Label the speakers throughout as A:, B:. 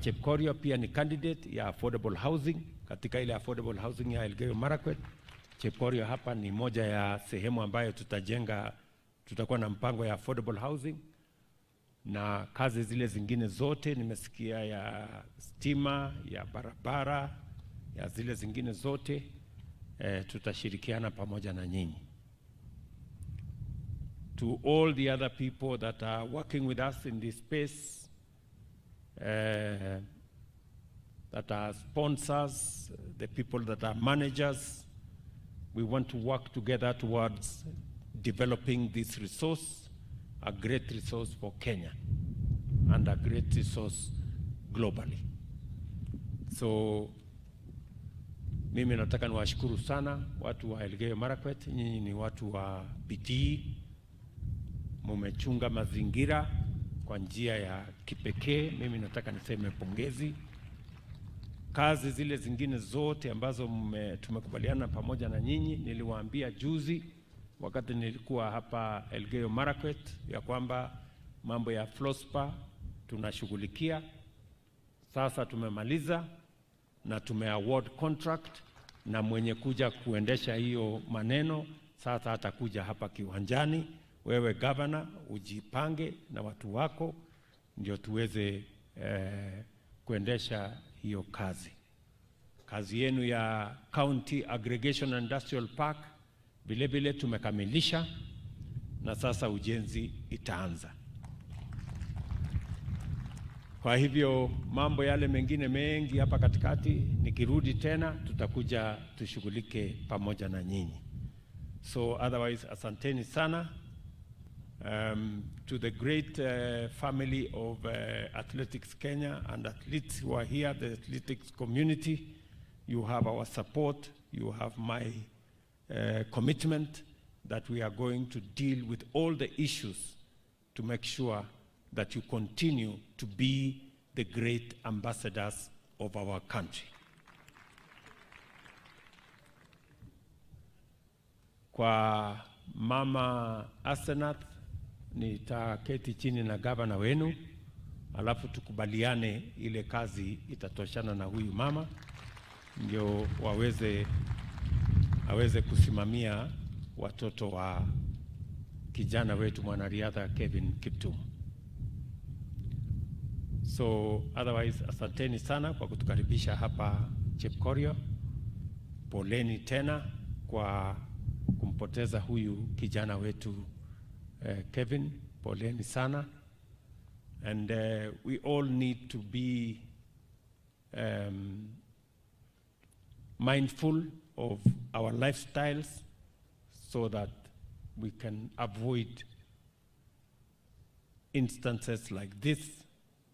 A: Chepkorio pia ni candidate ya affordable housing katika ile affordable housing ya Elgeyo Marakwet. Chepkorio hapa ni moja ya sehemu ambayo tutajenga, tutakuwa na mpango ya affordable housing na kazi zile zingine zote nimesikia ya stima, ya barabara, ya zile zingine zote, tutashirikiana pamoja na nyinyi. To all the other people that are working with us in this space, that are sponsors, the people that are managers, we want to work together towards developing this resource, a great resource for Kenya and a great resource globally. So mimi nataka niwashukuru sana watu wa Elgeyo Marakwet. Nyinyi ni watu wa bidii, mumechunga mazingira kwa njia ya kipekee. Mimi nataka niseme pongezi. Kazi zile zingine zote ambazo tumekubaliana pamoja na nyinyi, niliwaambia juzi wakati nilikuwa hapa Elgeyo Marakwet ya kwamba mambo ya Flospa tunashughulikia. Sasa tumemaliza na tume award contract, na mwenye kuja kuendesha hiyo maneno sasa atakuja hapa kiwanjani. Wewe governor ujipange na watu wako ndio tuweze kuendesha hiyo kazi. Kazi yenu ya County Aggregation and Industrial Park vile vile tumekamilisha na sasa ujenzi itaanza. Kwa hivyo mambo yale mengine mengi hapa katikati, nikirudi tena tutakuja tushughulike pamoja na nyinyi. So otherwise, asanteni sana. To the great family of Athletics Kenya and athletes who are here, the athletics community, you have our support, you have my commitment that we are going to deal with all the issues to make sure that you continue to be the great ambassadors of our country. Kwa Mama Asenath, nitaketi chini na gavana wenu, alafu tukubaliane ile kazi itatoshana na huyu mama, ndio aweze kusimamia watoto wa kijana wetu mwanariadha Kevin Kiptum. So otherwise, asanteni sana kwa kutukaribisha hapa Chepkorio. Poleni tena kwa kumpoteza huyu kijana wetu Kevin. Poleni sana. And we all need to be mindful of our lifestyles so that we can avoid instances like this,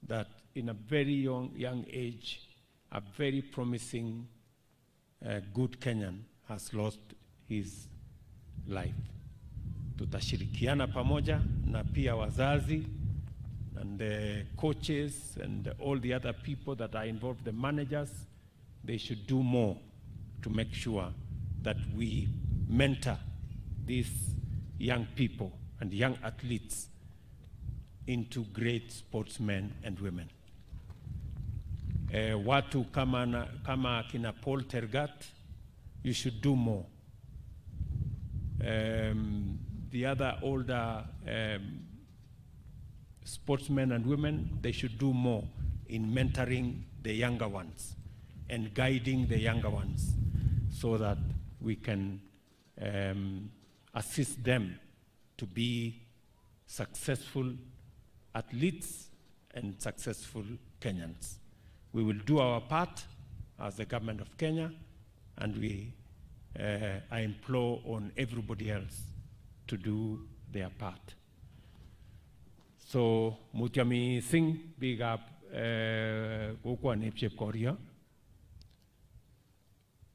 A: that in a very young age, a very promising good Kenyan has lost his life. Tutashirikiana pamoja na pia wazazi and the coaches and all the other people that are involved, the managers, they should do more to make sure that we mentor these young people and young athletes into great sportsmen and women. Watu kama kina Paul Tergat, you should do more. The other older sportsmen and women, they should do more in mentoring the younger ones and guiding the younger ones so that we can assist them to be successful athletes and successful Kenyans. We will do our part as the government of Kenya, and I implore on everybody else to do their part. So, mutyo mising biikab kokwanib Chepkorio,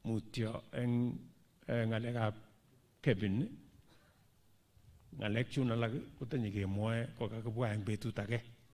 A: mutyo eng ng'alekab Kevin, ng'alek chun alak kotinye kemwoe kokakibwa eng betut age.